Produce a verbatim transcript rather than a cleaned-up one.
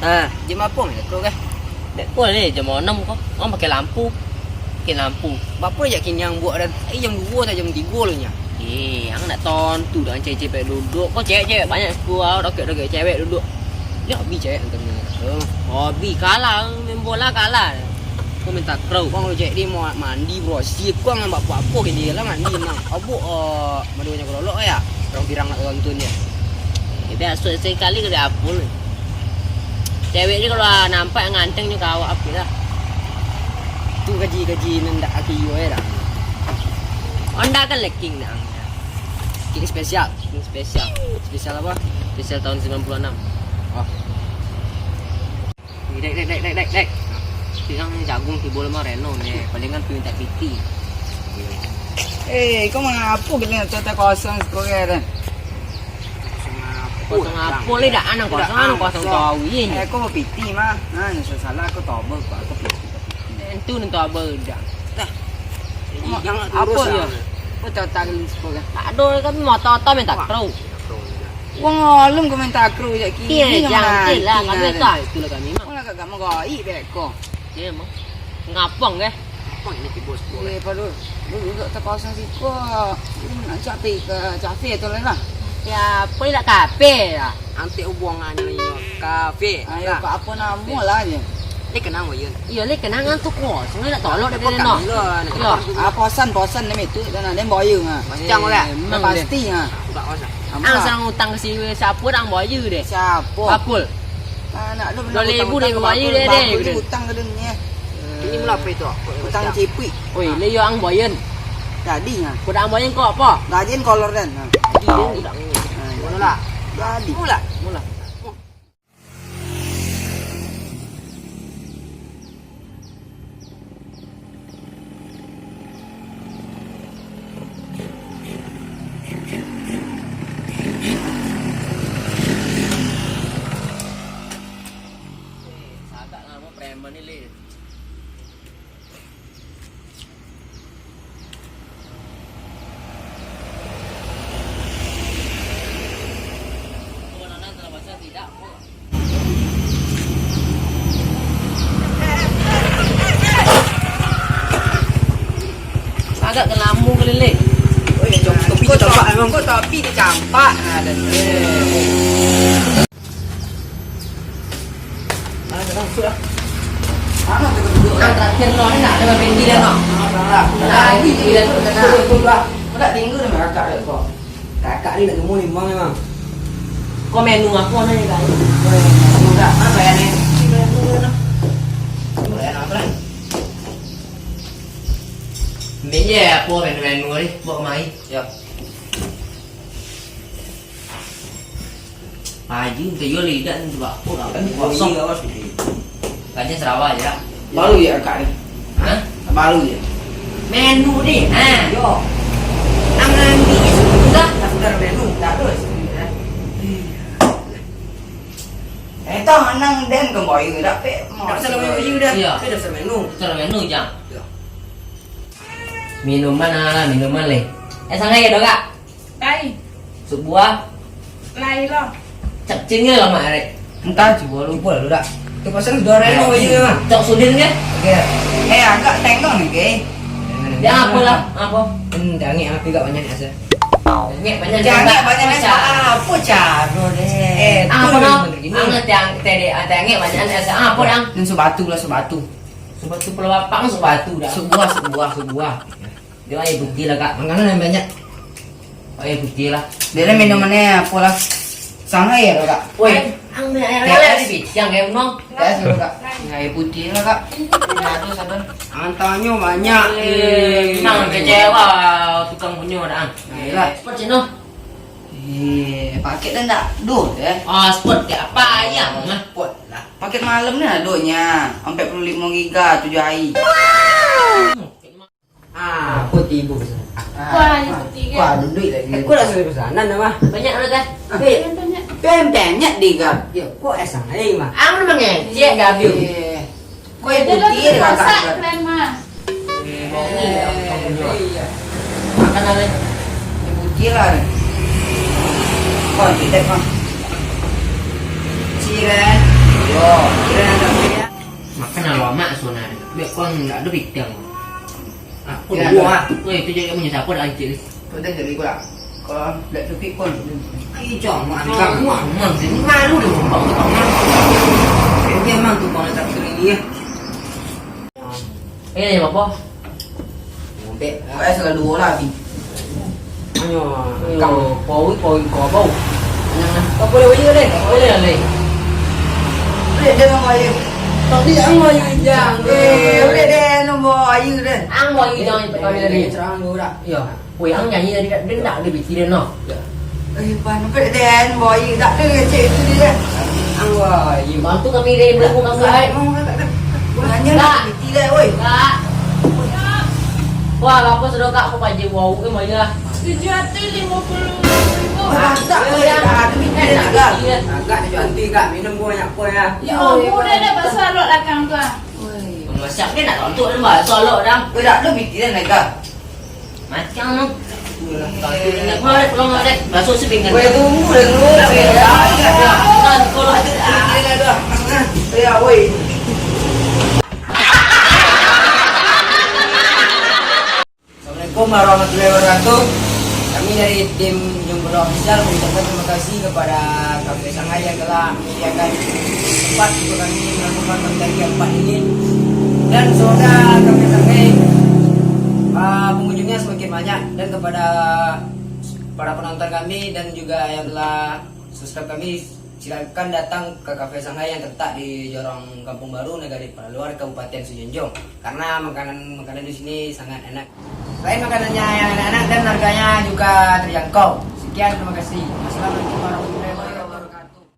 Ha, jam apo mah ko kah? Dek ko leh, jam anam ko. Ang pakai lampu. Pakai lampu. Bapo jak kini ang buek dah? Ai jam duo atau jam tigo lo nyo. Eh, ang nak tontu dah cewek-cewek duduak. Ko cewek-cewek banyak siko, ah, dokek-dokek cewek duduak. Yo, hobi cewek antam ni. Oh, hobi kalah, main bola kalah. Ko minta kru. Bang, lo cewek ni mau mandi, bro. Si ko ang bak apo-apo ke dia lah mandi, mang. Abu, oh, madu nyo kololok ya. Orang pirang nak tonton dia. Eh, biaso sekali kali apo ni. Cewek ni kalau nampak nganteng nyo ka awak apo lah. Tu gaji-gaji nan dak ati iyo eh dah. Honda kan leking dah. King spesial. King spesial. Spesial apo? Spesial tahun sembilan puluh enam. Oh. Dek, dek, dek, dek, dek, dek. Bilang jagung tibo lemah reno ni. Palingan tu minta piti. Eh, kau mangapo gila cerita kosong sekolah kan? Kosong apo leh dak anang kosong, anang kosong tawi. Eh, kau bapiti mah. Nah, nyesal salah aku tobat kok aku piti. Entu nento abah dak. Tah. Jangan apo yo? Kau cerita gila sekolah. Tak ado, kami mau tahu-tahu minta kru. Wong alun kau minta kru jak kini. Iya, jangan lah, kami tahu itulah kami mah. Kau lah gak mau gaib beko. Iya, mah. Ngapang ke? Apa ini tibo sekolah? Eh, padu. Duduk tak kosong siko. Nak capi ke cafe tu lah. Ya, apa nak kafe lah? Antek hubungannya ini kafe. Ayo, kak apa namo lah je. Ni kenang Wayan. Iyo, ni kenangan tu kosong nak tolok dari no. Yo. Ah, posan, posan ni itu dan ada boyong ah. Macam orang. Memang pasti ah. Ang sarang utang ke si siapa orang boyong deh. Siapa? Bakul. Anak lu dua ribu deh, kemayu deh, deh, bakul gitu. Utang ke dunia. Ini mula apa itu? Utang cipik. Oi, le yo ang boyen. Jadi ha. Kuda ang boyen kok apa? Gajin kolor dan. Jadi deh, udah. Mula lah. Jadi. Mula. Mula. Sagak lah, mau preman ni, Lin. Agak ke lambung ke lelek. Oi, topi kau campak emang. Kau topi kau campak. Nah, dan Nah, terakhir lo ni nak ada berhenti dia no. Nah, ini dia tu dah. Kau tak tinggal dengan kakak dia kau. Kakak ni nak gemuk ni, memang, memang. Kau menu apa ni, Kak? Menu dah. Mana bayar ni? Menu dah. Bayar apa lah? Ambil je apa menu-menu ni, bawa kemari. Ya. Haji, minta jual lidah ni, sebab apa lah? Kan kosong. Iya, Bos. Raja Sarawak je lah. Baru je akak ni. Hah? Baru je. Menu ni, ha? Yo. Nang ambil je sudah. Tak sudah menu, tak ada sebenarnya. Eh, toh, nang den kembali dah, pek. Tak usah lama-lama dah. Iya. Saya dah pesan menu. Pesan menu, jang. Iya. Minuman, ah, minuman leh. Eh, sangai ya, Dok, Kak? Lai. Sup buah. Lai lo. Capcin ke lamak arek? Entah, cubo lupo lalu dak. Tu pasal sudah reno aja mah. Cok Sudin ke? Oke. Eh, agak tengok ni, ke? Dia apa lah? Apa? Hmm, jangan api gak banyak asa. Jangan banyak asa. Apa caro deh? Eh, apa nak? Angin tiang tadi, angin banyak asa. Apa dang? Nan sebatu lah, sebatu. Sebatu pulau lapang, sebatu dah. Sebuah, sebuah, sebuah. Dia air putih lah, Kak. Makanan yang banyak. Air putih lah. Dia ada minumannya apa lah? Sangai ya, Kak? Woi, ang ni air, air, air putih yang kayak menong. Ya, sih, Kak. Ini air putih lah, Kak. Ini ada sabar. Ang tanyo banyak. Eh, memang kecewa tukang punyo dah. Nah, iyalah. Cepat, Cino. Eh, pakai dah ndak? Duh, eh. Ah, sport kayak apa ayam, ah? Sport lah. Pakai malam ni adonyo. Empat puluh lima giga, tujuh hari. Ah, aku tibo. Wah, ini putih ke? Wah, duduak lagi. Eh, kau dah selesai pesanan dah, mah? Banyak lah, kan? Ah. Eh, banyak. Banyak di gab. Ya, kok esang aja, mah? Ang mah ngecek gab, yuk. Eh, kau yang putih dia kakak. Keren, mah. Eh, wangi ya, kau punya. Iya. Makan lah, Ren. Yang putih lah, Ren. Kau yang putih, mah. Ciren. Yo, kira nak beli ya. Makan lah lamak sudah. Biar kau ndak ada pitang. Ah, kau Ya, dua, tak. ah. Weh, itu jadi punya siapa dah hancur ni? Kau dah jadi kau lah. Kau dah cukup pun. Ih, jangan, Kang. Wah, memang sih. Malu dia, Bang. Dia memang tu, Bang, tak sering ni, ya. Eh, apa? Ngobek. Ngobek segala duo lah, Bi. Ayo, Ayo. Kang. Pawi, pawi, kau bau. Ayo, nah. Apa dia, Wei, deh? Apa dia, deh? Boleh, dia mau air. Tapi ang mau air ujang. Eh, boleh deh, nombor air deh. Ang mau air ujang, Eh, kami tadi. Cerang dulu dah. Iya. Weh, ang nyanyi tadi, dak, den dak ada pikiran, noh. Eh, Pan, apa den, boy, dak ada kecek itu dia. Ang, boy. Bantu kami, deh, belum buka, eh. Hanya Kak. Lah, piti deh, oi. Kak. Wah, apa sudah, Kak? Kok pajak wau, eh, maya. Tujuh ratus lima puluh ribu. Wah, tak, Eh, oi, dah, ada pikiran eh, juga. Iya. Agak tujuh ratus, Kak. Minum gua banyak kau, ya. Ya, Oi, udah, Pan. Dah, bakso alok lakang tu, ah. Oi. Masak dia nak tonton, Pak. Bakso alok, dah. Oi, dak ada pikiran, Kak. Macam tu. Kalau tu ingat, boleh pulang, boleh. Masuk si pinggan. Boleh tunggu dulu. Kan, kalau ada. Ya, woi. Assalamualaikum warahmatullahi wabarakatuh. Kami dari tim Jomblo Official mengucapkan terima kasih kepada Kafe Shanghai yang telah menyediakan tempat untuk kami melakukan konten di tempat ini. Dan semoga Kafe Shanghai, ah, pengunjungnya semakin banyak. Dan kepada para penonton kami dan juga yang telah subscribe kami, silakan datang ke Kafe Shanghai yang terletak di Jorong Kampung Baru, Nagari Paraluar, Kabupaten Sijunjung. Karena makanan-makanan di sini sangat enak. Selain makanannya yang enak-enak dan harganya juga terjangkau. Sekian, terima kasih. Wassalamualaikum warahmatullahi wabarakatuh.